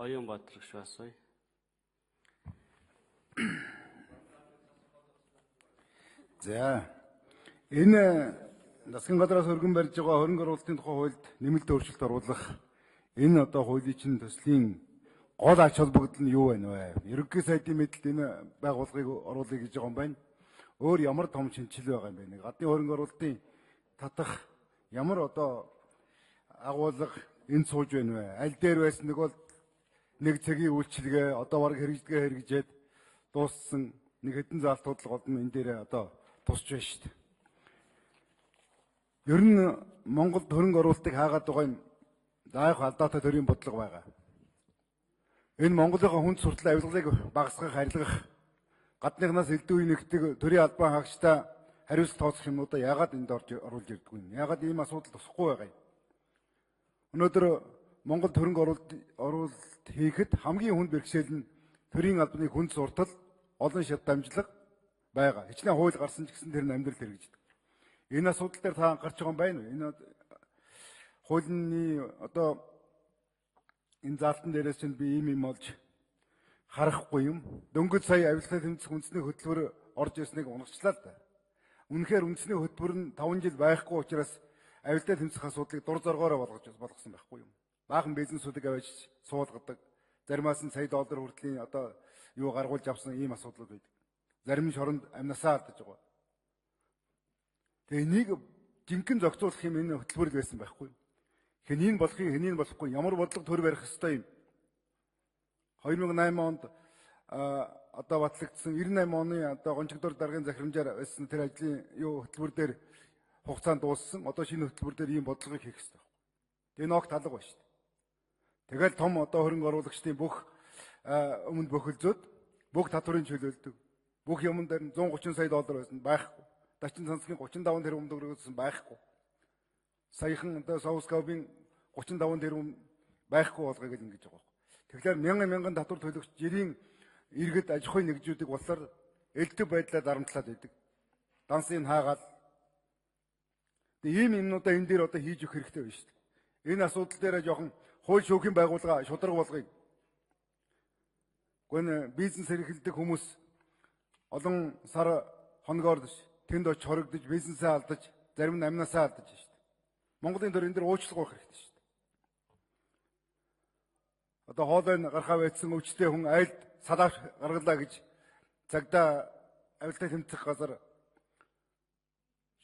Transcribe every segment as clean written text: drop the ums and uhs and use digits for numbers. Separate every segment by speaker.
Speaker 1: Оюун Батрагш асууя.
Speaker 2: За, энэ засгийн газраас өргөн барьж байгаа хөрөнгө оруулалтын тухай хуульд нэмэлт өөрчлөлт оруулах энэ одоо хуулийн чинь төслийн гол ач холбогдол нь юу байна вэ? Ерөнхий сайдын мэдлэлд энэ байгууллагыг оруулъя гэж байгаа юм байна. Өөр ямар том шинжил байгаа юм бэ? Нэг гадны хөрөнгө оруулалтын татах ямар одоо агуулга энд сууж байна вэ? Аль дээр байсан нэг бол нэг цагийн үйлчилгээ одоо бараг хэрэгждэгээ хэрэгжээд дууссан нэг хэдэн заалтууд л гол нь энэ дээр одоо тусч байна шүү дээ. Ер нь Монголд хөрөнгө оруулалтыг хаагаад байгаа юм заах алдаатай төрийн бодлого байгаа. Энэ Монголын хүнд суртал авилгалыг багасгах, арилгах, гадныхнаас элдв үе нэгдэг төрийн албан хаагчтай хариуцлага тооцох юмнуудаа яагаад энд орж оруулж ирдэггүй юм? Яагаад ийм асуудал тусахгүй байгаа юм? Өнөөдөр Монголд хөрөнгө оруулалт хийхэд хамгийн хүнд бэрхшээл нь төрийн албаны хүнд суртал, олон шат дамжлага байгаа. Хичнээн хууль гарсан ч гэсэн тэр нь амьдрал хэрэгждэг. Энэ асуудал дээр та анхаарч байгаа юм байна уу? Энэ хуулийн одоо энэ заалтан дээрээс чинь би ийм юм олж харахгүй юм. Дөнгөж сая авилгалаа тэмцэх үндэсний хөтөлбөр орж ирснийг унгагчлаа л да. Үнэхээр үндэсний хөтөлбөр нь 5 жил байхгүй учраас авилгалаа тэмцэх асуудлыг дур зоргоороо болгосон байхгүй юм. Баахан бизнесүүдийг аваач суулгадаг. Заримаас нь сая доллар хүртлийн одоо юу гаргуулж авсан ийм асуудлууд байдаг. Зарим нь шоронд амнасаа алдаж байгаа. Тэгээ энийг жинхэнэ зохицуулах юм энэ хөтөлбөр л байсан байхгүй юу? Хэнийг болохыг хэнийг болохгүй ямар бодлого төр барих ёстой юм. 2008 онд одоо батлагдсан 98 оны одоо гончигдор даргын захирамжаар байсан тэр ажлын юу хөтөлбөр дээр хугацаанд дууссан. Одоо шинэ хөтөлбөр дээр ийм бодлогыг хийх ёстой. Тэгээ ногт алга байна шүү дээ. Тэгэл том одоо хөрөнгө оруулагчдын бүх өмнөд бохилзууд бүх татварын чөлөөлдөг. Бүх юмн дээр 130 сая доллар байсан байхгүй. Дачин цанцгийн 35 тэрбум төгрөг байсан байхгүй. Саяхан одоо Соускавын 35 тэрбум байхгүй болгоё гэж ингэж байгаа байхгүй. Тэгэхээр мянган мянган татвар төлөгч жирийн иргэд аж ахуйн нэгжүүдийг болохоор элдв байдлаар дарамтлаад байдаг. Дансыг хаагаал. Тэгээ ийм юмнуудаа энэ дээр одоо хийж өгөх хэрэгтэй байна шүү дээ. Энэ асуудал дээр жоохон хууль шүүхийн байгууллага шударга болгоё. Гүн бизнес эрхэлдэг хүмүүс олон сар хоногоор тэнд очиж хоригдож бизнесээ алдаж зарим нь амнасаа алдаж шүү дээ. Монголын төр энэ дэр уучлах байх хэрэгтэй шүү дээ. Одоо хоолой нь гарахаа байцсан өвчтэй хүн айлд салааш гаргалаа гэж цагдаа авилтаа тэмцэх газар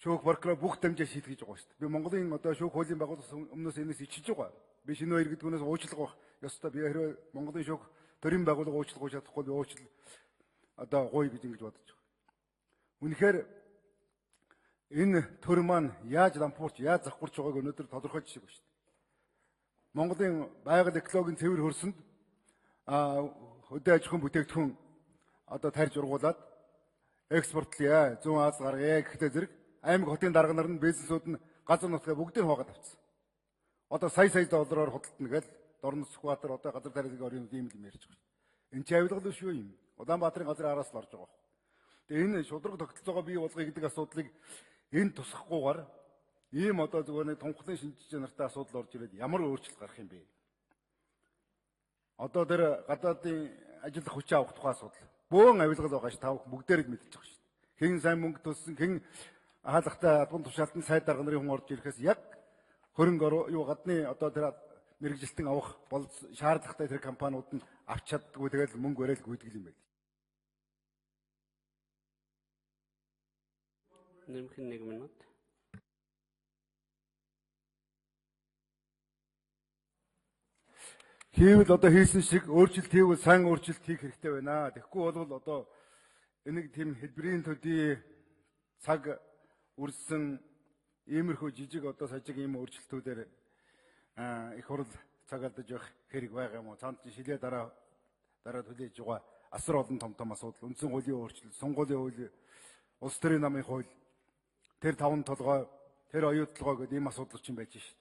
Speaker 2: шүүх прокурор бүх дамжаа шийтгэж байгаа шүү дээ. Би Монголын одоо шүүх хуулийн байгууллага өмнөөс энэс ичиж байгаа. Би шинэ иргэдгүүнээс уучлах байх ёстой. Би хэрвээ Монголын шүүх төрийн байгууллага уучлах чадахгүй би уучлал одоо гуй гэж ингэж бодож байгаа. Үнэхээр энэ төр маань яаж лампуурч, яаж завхарч байгааг өнөөдөр тодорхой жишээ байна шүү дээ. Монголын байгаль экологийн цэвэр хөрсөнд хөдөө аж ахуйн бүтээгдэхүүн одоо тарьж ургуулад экспортлъя, зүүн Аз гаргая гэхтэй зэрэг аймаг хотын дарга нар нь бизнесүүд нь газар нутгаа бүгдийг хуваагаад авчихсан. Одоо сая сая доллараар худалдана гэж Дорн Сүхбаатар одоо газар тариалан орны ийм юм ярьж байгаа шүү дээ. Энэ чи авилгал биш үү юм? Улаанбаатарын газрын араас л орж байгаа байхгүй. Тэгээ энэ шудраг тогтолцоогоо бий болгоё гэдэг асуудлыг энэ тусахгүйгээр ийм одоо зүгээр нэг тунхлын шинжиж нартай асуудал орж ирээд ямар өөрчлөлт гарах юм бэ? Одоо тэр гадаадын ажиллах хүчээ авах тухай асуудал. Бөөн авилгал байгаа ш, та бүгдээрээ мэдчихэж байгаа шүү дээ. Хэн сайн мөнгө төлсөн, хэн хаалгатай албан тушаалтан сайд дарга нарын хүн орж ирэхээс яг хөрөнгө юу гадны одоо тэр мэргэжилтэн авах бол шаардлагатай тэр компаниуд нь авч чаддаггүй, тэгэл мөнгө барайл гүйтгэл юм байл.
Speaker 1: Нэмэх нь 1 минут.
Speaker 2: Хийвэл одоо хийсэн шиг өөрчлөлт хийвэл сайн өөрчлөлт хийх хэрэгтэй байна. Тэгэхгүй бол одоо энийг тийм хэлбэрийн төдий цаг үрсэн иймэрхүү жижиг одоо сажиг ийм өөрчлөлтүүдээр их хурл цаг алдаж явах хэрэг байгаа юм уу? Цаанд чинь шилээ дараа түлээж байгаа асар олон том том асуудал, үндсэн хуулийн өөрчлөлт, сонгуулийн хууль, улс төрийн намын хууль, тэр таван толгой, тэр оюут толгой гэдэг ийм асуудал чинь байж шít.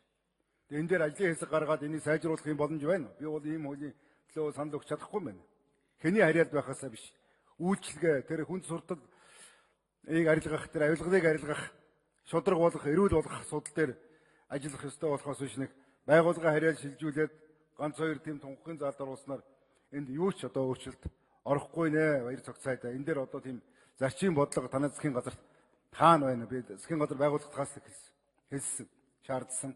Speaker 2: Тэгээ энэ дээр ажлын хэсэг гаргаад энийг сайжруулах юм боломж байна уу? Би бол ийм хуулийн төлөө санал өгч чадахгүй юм байна. Хэний харьяалд байхаасаа биш. Үйлчилгээ, тэр хүнд суртал ийг арилгах, тэр авилгалыг арилгах, шудраг болох, эрүүл болох асуудал дээр ажиллах ёстой болохоос биш нэг байгууллагын харьяал шилжүүлээд Ганц хоёр тийм тунхагийн заалд оруулснаар энд юу ч одоо өөрчлөлт орохгүй нэ, Баяр цогцайд. Энэ дээр одоо тийм зарчим бодлого танай засгийн газарт хаана байна? Би засгийн газар байгуулагдахаас хэлсэн, шаардсан.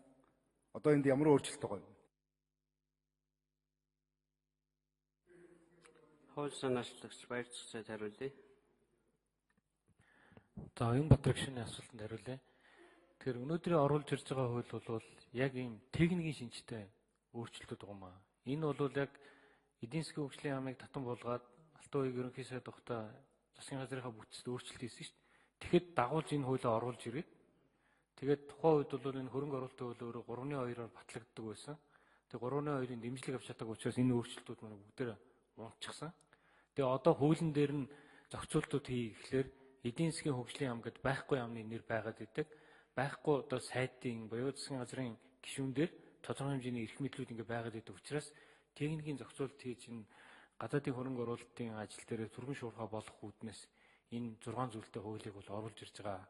Speaker 2: Одоо энд ямар өөрчлөлт байгаа юм?
Speaker 1: Хууль санаачлагч Баяр цогцайд хариулъя.
Speaker 3: За, Оюунбаатар гишүүний асуултанд хариулъя. Тэгэхээр өнөөдрийн оруулж ирж байгаа хууль бол яг ийм техникийн шинжтэй өөрчлөлтүүд байгаа юм аа. Энэ бол яг эдийн засгийн хөгжлийн яамыг татан буулгаад Алтан уяг ерөнхий сайд тухтай засгийн газрынхаа бүтцэд өөрчлөлт хийсэн шүү дээ. Тэгэхэд дагуулж энэ хуулиа оруулж ирээд тэгээд тухайн үед бол энэ хөрөнгө оруулалтын хууль өөрөө 3.2-оор батлагддаг байсан. Тэгээд 3.2-ын дэмжлэг авч чадаагүй учраас энэ өөрчлөлтүүд маань бүгдээр унтчихсан. Тэгээд одоо хуулийн дээр нь зохицуултууд хий гэхлээр эдийн засгийн хөгжлийн яам гэд байхгүй яамны нэр байгаад идэг. Байхгүй одоо сайдын буюу засгийн газрын гишүүн дээр тодорхой хэмжээний эрх мэдлүүд ингээ байгаад идэг учраас техникийн зохицуулалт хийж энэ гадаадын хөрөнгө оруулалтын ажил дээр түргэн шуурхай болох үүднээс энэ 6 зүйлтэй хуулийг бол оруулж ирж байгаа.